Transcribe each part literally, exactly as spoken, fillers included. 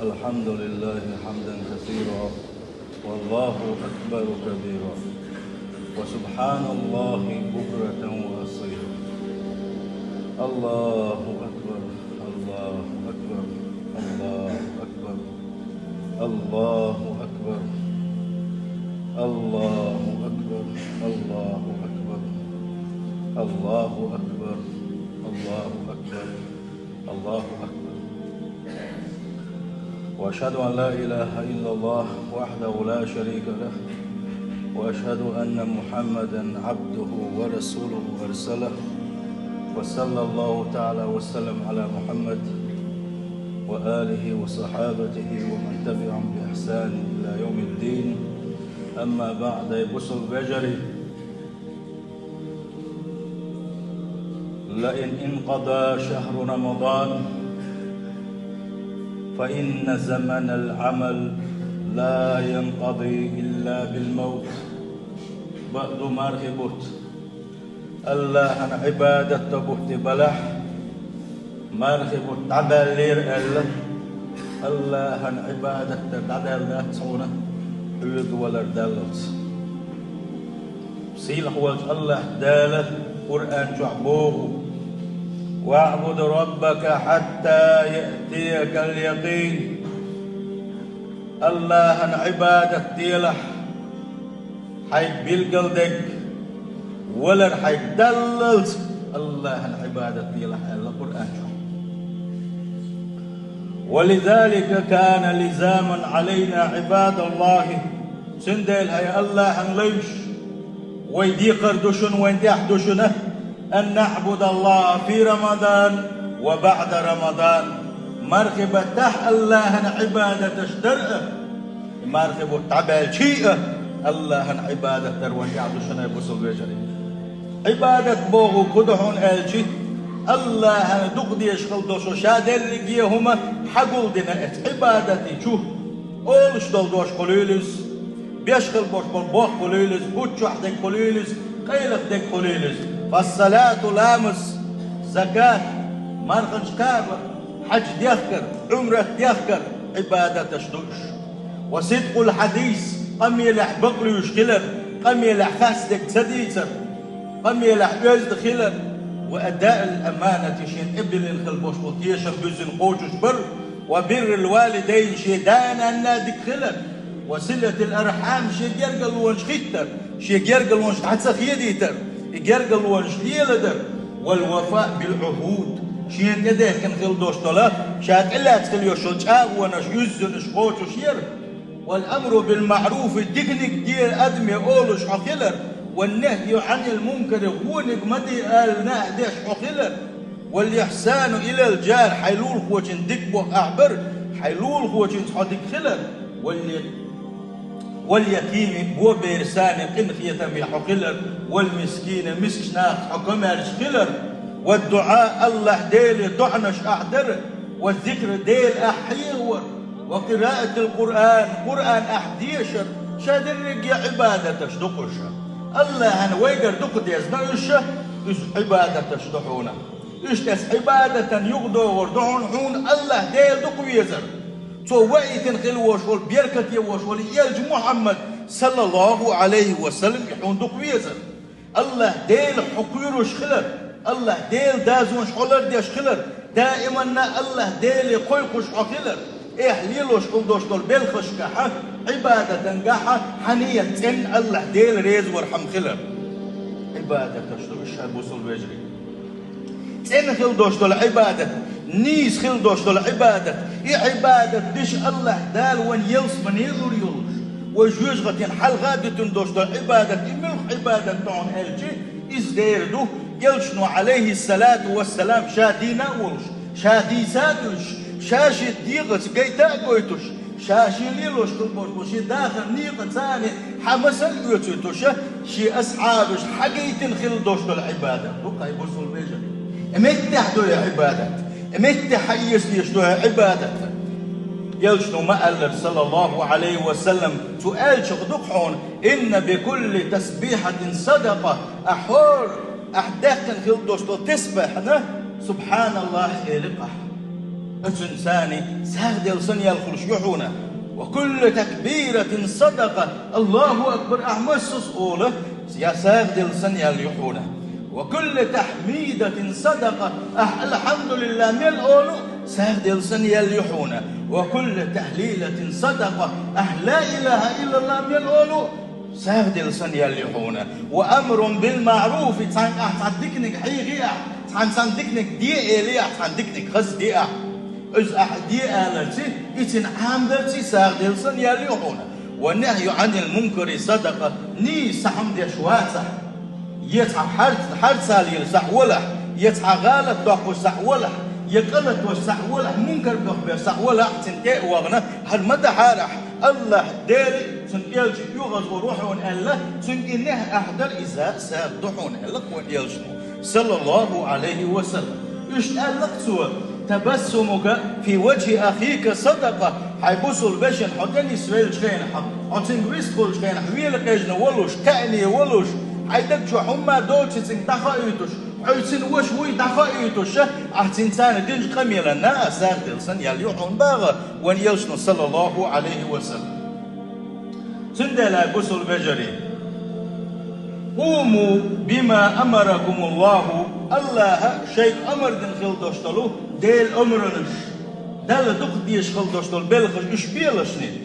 الحمد لله حمدا كثيرا، والله أكبر كبيرا، وسبحان الله بكرة وأصيلا. الله أكبر، الله أكبر، الله أكبر، الله أكبر، الله أكبر، الله أكبر، الله أكبر، الله أكبر، الله أكبر. وأشهد أن لا إله إلا الله وحده لا شريك له، وأشهد أن محمدا عبده ورسوله أرسله، وصلى الله تعالى وسلم على محمد وآله وصحابته ومن تبعهم بإحسان إلى يوم الدين. أما بعد، أي بوصل بجري، لئن انقضى شهر رمضان فإن زمن العمل لا ينقضي إلا بالموت. Баъду мархи бутт. Аллахьан Ӏибадатта бутт балахь, мархи бутт дӀабаьллера аьлла, Аллахьан Ӏибадатта дӀадаьлла дац хьуна хьоьга валар даллалц. Сийлахь волчу Аллахь Дала Къуръан чохь боху: «واعبد ربك حتى يأتيك اليقين». Аллахьан Ӏибадат делахь, хьайга билгал дерг валар хьайга даллалц Аллахьан Ӏибадат делахь аьлла Къуръан чохь. ولذلك كان لزاما علينا عباد الله. Цундела, хӀай Аллахьан лайш, вай декхар ду шуна, вайн тӀехь ду шуна, أن نعبد الله في رمضان وبعد رمضان. Мархи баттахь Аллахьан Ӏибадаташ дар а, и мархи бутт дӀабаьлчий а Аллахьан Ӏибадат дар вайн тӀехь ду шуна, бусалба вежарий. Ӏибадат боху хӀун ду хьуна аьлчи, Аллахьана дукха дезаш хила долу ша дерриге хӀума хьагулдина эцу Ӏибадати чу. Олуш долу дош хуьлийла иза, беш хила болуш болу бохам хуьлийла иза, хӀуд чохь дерг хуьлийла иза, къайлаха дерг хуьлийла иза. Фассалату, ламаз, закат, марханаш кхаба, хьаьж дехкар, Ӏумрат дехкар Ӏибадаташ ду уьш. Ва сидкъул хьадис, къамелехь бакълуьйш хилар, къамелехь хастаг ца дийцар, къамелехь оьзда хилар, ва адаъул аманати, шен тӀе биллина хила болуш болу тешам буьззина кхочуш бар, ва биррул валидайн, шен да-нанна дика хилар, ва силатул архьам, шен гергарлонаш хӀиттар, шен гергарлонаш дӀа ца хедийтар, и гергарлонаш леладар, вал вафа бил Ӏухуд, шена тӀедехкина хила долуш долу, ша тӀелаьцна хила йолуш йолу чӀагӀонаш уьззина уьш кхочуш яр, вал амру бил маъруфи, диканиг де адаме олуш хьо хилар, ван нахью Ӏанил мункари, вониг ма де ала нахь деш хьо хилар, вал ихьсану илал жар, хьайн лулахочун дика боху ахь бар, хьайн лулахочуьнца хьо дика хилар, вал я-, вал ятими, бо берашца къинхетаме хьо хилар, вал мискини, мискачу нахаца хьо комаьрша хилар, вад дуӀа, Аллахь Деле доӀанаш ахь дар, ва зикр, Дела ахь хьехавар, ва къираатил Къуръан, Къуръан ахь дешар, ша дерриге Ӏибадаташ ду-кх уьш. Аллахьана вайгара дукха дезна уьш, иза Ӏибадаташ ду хьуна. Иштта оцу Ӏибадатан юхадогӀур ду хьуна, хьуна Аллахь Дела дукха везар. Цо ваийтина хила волуш волу, беркате волуш волу и элча Мухьаммад, саллаллаху Ӏалайхи ва саллам, и хьуна дукха везар. Аллахь Дела хьо кхоьруш хилар, Аллахь Дела дозанаш хьо лардеш хилар, даиманна Аллахь Деле кхойкхуш хьо хилар, эхь лелош хила долуш долу белхашкахьа, Ӏибадатангахьа хьан нийят цӀенна Аллахь Дела реза вархьама хилар. Ӏибадаташ ду уьш, хӀай бусалба вежарий. ЦӀена хила долуш долу Ӏибадат, нийса хила долуш долу Ӏибадат, и Ӏибадат деш Аллахь Дала вайн ялсамане лур йолуш, вай жоьжахатин хьалха а дуьтун долуш долу Ӏибадат, и муьлха Ӏибадат ду хьуна аьлчи, иза дера ду, элчано, Ӏалайхиссалату вассалам, ша дийна а волуш, ша дийца а дуьллуш, ша шен дегӀаца гайта а гойтуш, ша шен лелош хила болуш болу шен дахаран некъаца а хьан масал оьцуьйтуш, шен асхьабаша хьагайтина хила долуш долу Ӏибадат ду-кх, хӀай бусалба вежарий. И меттехь ду и Ӏибадат, и меттехь хьаэца дезаш ду и Ӏибадат. Элчано ма-аллара, саллаллаху Ӏалайхи ва саллам, цо аьллачух ду-кх хьуна: «Инна би кулли тасбихьатин садакъа», ахь хӀора, ахь даьккхина хила долуш долу тасбихьана, субхьаналлахь, элира ахь. Оцунца сагӀа делла санна ял хуьлуш ю хьуна. وكل تكبيرة صدقة. Аллаху акбар, ахь массо а ола, я сагӀа делла санна ял ю хьуна. وكل تحميدة صدقة. Ахь алхьамдулиллахӀ мел олу, сагӀа делла санна ял ю хьуна. وكل تهليلة صدقة. Ахь ла илахӀа иллаллахӀ мел олу, сагӀа делла санна ял ю хьуна. وأمر بالمعروف. Цхьаьнга ахь цхьа диканиг хьийхи ахь, цхьаьнга цхьа диканиг де элий ахь, цхьа диканиг хазде ахь. Иза ахь де аларций, и цунна Ӏамадарций сагӀа делла санна ял ю хьуна. والنهي عن المنكر صدقة. Нийса хӀума деш вацахь, я цхьа хьарц-, хьарцалла йилла сахь валахь, я цхьа гӀалат доккхуш сахь валахь, я кӀалат веш сахь валахь, мункар бохбеш сахь валахь, цунна тӀе а вахана, хӀара ма дахьара ахь. АллахӀ Дела, цуьнан элча оьгӀазгӀур ву хьуна аьлла, цуьнга и нехь ахь дара, иза сагӀа ду хьуна аьлла кхо элчано, саллаллаху Ӏалайхи ва саллам. Иштта аьлла-кх цо: تبسمك في وجه أخيك صدقة. Хьайн бусалба вешина хьо тӀе нисвеллачу хенахь, хьо цуьнга вистхуьлучу хенахь, вела къежна волуш, кхаъне волуш, хьайн даг чохь хӀумма доций цуьнга дӀахоуьйтуш, хьо цуьнан ваша вуй дӀахоуьйтуш, ахь цуьнца динчу къамелана а сагӀа делла санна ял ю хьуна боху вайн элчано, саллаллаху Ӏалайхи ва саллам. Цундела, бусалба вежарий, قوموا بما أمركم الله, АллахӀа шайга амар дина хила долуш долу Делан амранаш, Далла дукха дезаш хила долуш долу белхаш уьш белашний.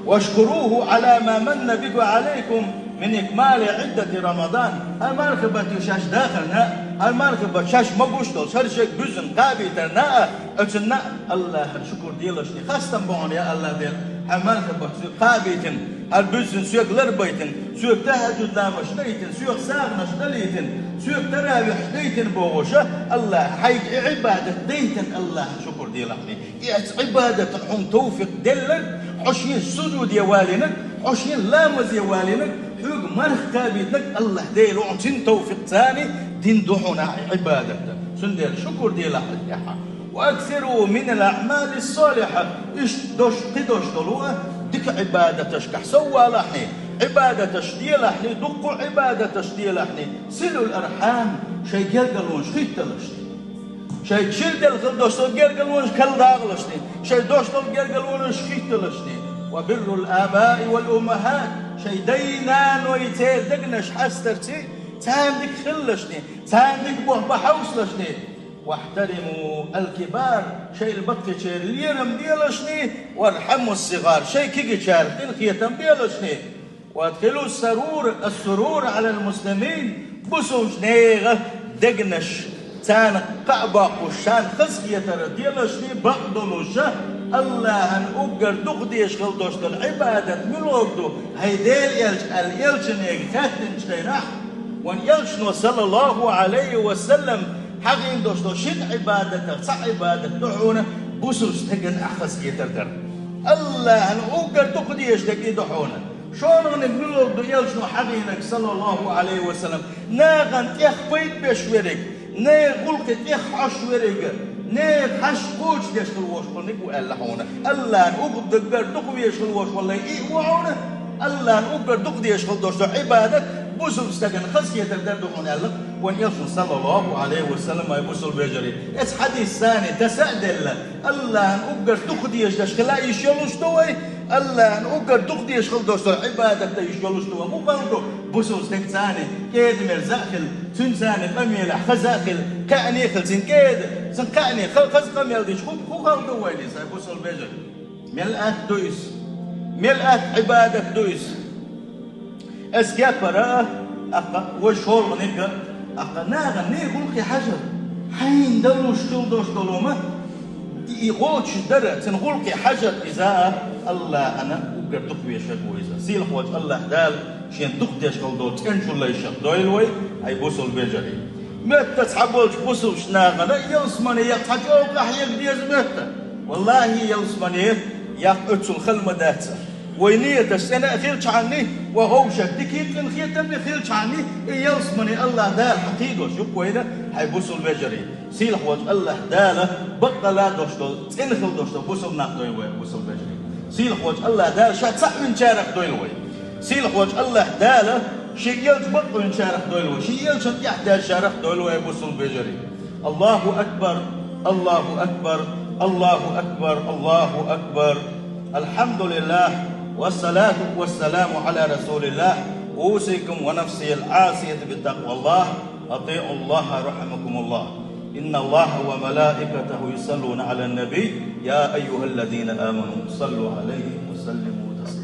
واشكروه على ما من به عليكم من إكمال عدة رمضان. ХӀара мархи баттахь шаьш дахарна а, хӀара мархи баттахь шаьш могуш долуш, хӀара шайга буьззина кхабийтарна а, оцунна а АллахӀана шукур делашний. Хастам бу хьуна, я АллахӀ Дела, хӀара мархи баттахь соьга кхабийтина, хӀара буьззина соьга ларбайтина, соьга тахӀажуд ламазаш дайтина, соьга сагӀанаш далийтина, соьга таравихьаш дайтина бохуш, АллахӀ, хьайга и Ӏибадат дайтина АллахӀана шукур делахьний. И оцу Ӏибадатана хьуна товфикъ делларг, хьо шена сужуде валийнарг, хьо шена ламазе валийнарг, хьоьга марха кхабийтинарг АллахӀ Дела ву, хьуна цуьнан товфикъаца дина ду хьуна ахь и Ӏибадат. Цундела шукур делахь хьуна тӀехь. وأكثروا من الأعمال الصالحة. Иштта дош, кхин дош долу а, дика Ӏибадаташкахь соввалахьний, Ӏибадаташ делахьний, дуккха а Ӏибадаташ делахьний. صلوا الأرحام, шайн гергарлонаш хӀитталашний. Шайн чуьра делла хила долуш долу гергарлонаш карладагӀалашний, шайн долуш долу гергарлонаш хӀитталашний. وبر الآباء والأمهات, шайн дай-наной церан дегнаш хьастарций, царна дика хилалашний, царна дика болх бан хьовсалашний. واحترموا الكبار, шайл баккхийчеран лерам белашний, وارحموا الصغار, шайн кегийчарах къинхетам белашний. وأدخلوا السرور، السرور على المسلمين, бусулбачу нехан дегнаш, царна кхаъ боккхуш, царна хазахетар делашний, бакъдолуш, АллахӀана уггар дукха дезаш хила долуш долу Ӏибадат муьлха ду, хӀай Делан элча, аьлла, элчане хаьттинчу хенахь, вайн элчано, саллаллаху Ӏалайхи ва саллам, хьахийна долуш долу шина Ӏибадатах цхьа Ӏибадат ду хьуна бусулбачу стеган ахь хазахетар дар. АллахӀана уггар дукха дезаш дерг и ду хьуна. ШолгӀаниг муьлха ду элчано хьахийнарг, саллаллаху Ӏалайхи ва саллам? Нахана тӀех пайда беш верг, нехан гӀуллакхе тӀех хьош верг, нехан хьашт кхочушдеш хила волуш верг ву аьлла хьуна. АллахӀана уггар дукха везаш хила волуш верг и ву хьуна. АллахӀана уггар дукха дезаш хила долуш долу Ӏибадат бусулбачу стеган хазахетар дар ду хьуна аьлла вайн элчано, саллаллаху Ӏалайхи ва саллам, вай бусулба вежарий. Оцу хьадисца таса а делла, АллахӀана уггар дукха дезаш хила йиш йолуш ду вай, АллахӀана уггар дукха дезаш хила долуш долу Ӏибадат дан йиш йолуш ду вай. ХӀун хала ду бусулба стегца кӀеда-мерза а хила, цуьнца къамелехь хаза а хила, кхаъне а хила, цуьнан кӀеда, цуьнан кхаъне хаза къамел дича хӀун, хӀун хала ду вайна иза, бусулба вежарий? Мел атта ду иза? Мел атта Ӏибадат ду иза? Аса кепара а, аккха, вай шолгӀаниг а, аккха, нахана нехан гӀуллакхе хьажар, хьайна далуш хила долуш долу хӀума, и гӀоцуш дара, цуьнан гӀуллакхе хьажар иза а, АллахӀана уггар дукха везаш верг ву иза. Сийлахьволчу АллахӀ Дала шена дукха дезаш хила долу цӀеначул лайшах дойла вай, хӀай бусулба вежарий. Моьтту цхьаболчу бусулбачу нахана ялсамане яккха цхьа чӀогӀа къахьега деза моьтту. ВаллахӀи, ялсамане яккха оццул хала ма дац. Вай нийяташ цӀена а хилчхьана, вай ховшах дика къинхетам а хилчхьана, и ялсамане АллахӀ Дала хьан кхийдош ю-кх вайна, хӀай бусулба вежарий. Сийлахьволчу АллахӀ Дала баккъалла долуш долу, цӀена хила долуш долу бусулба нах дойла вай, бусулба вежарий. Сийлахьволчу АллахӀ Дала Ша цхьаъвинчарах дойла вай. Сийлахьволчу АллахӀ Дала Шен элча бакъвинчарах дойла вай. Шен элчанна тӀаьхьадаьржарах дойла вай, бусулба вежарий. Аллаху акбар! Аллаху акбар! الله أكبر، الله أكبر. الحمد لله، والصلاة والسلام على رسول الله. أوصيكم ونفسي العاصية بتقوى الله. أطيعوا الله رحمكم الله. إن الله وملائكته يصلون على النبي، يا أيها الذين آمنوا صلوا عليه وسلموا تسليما.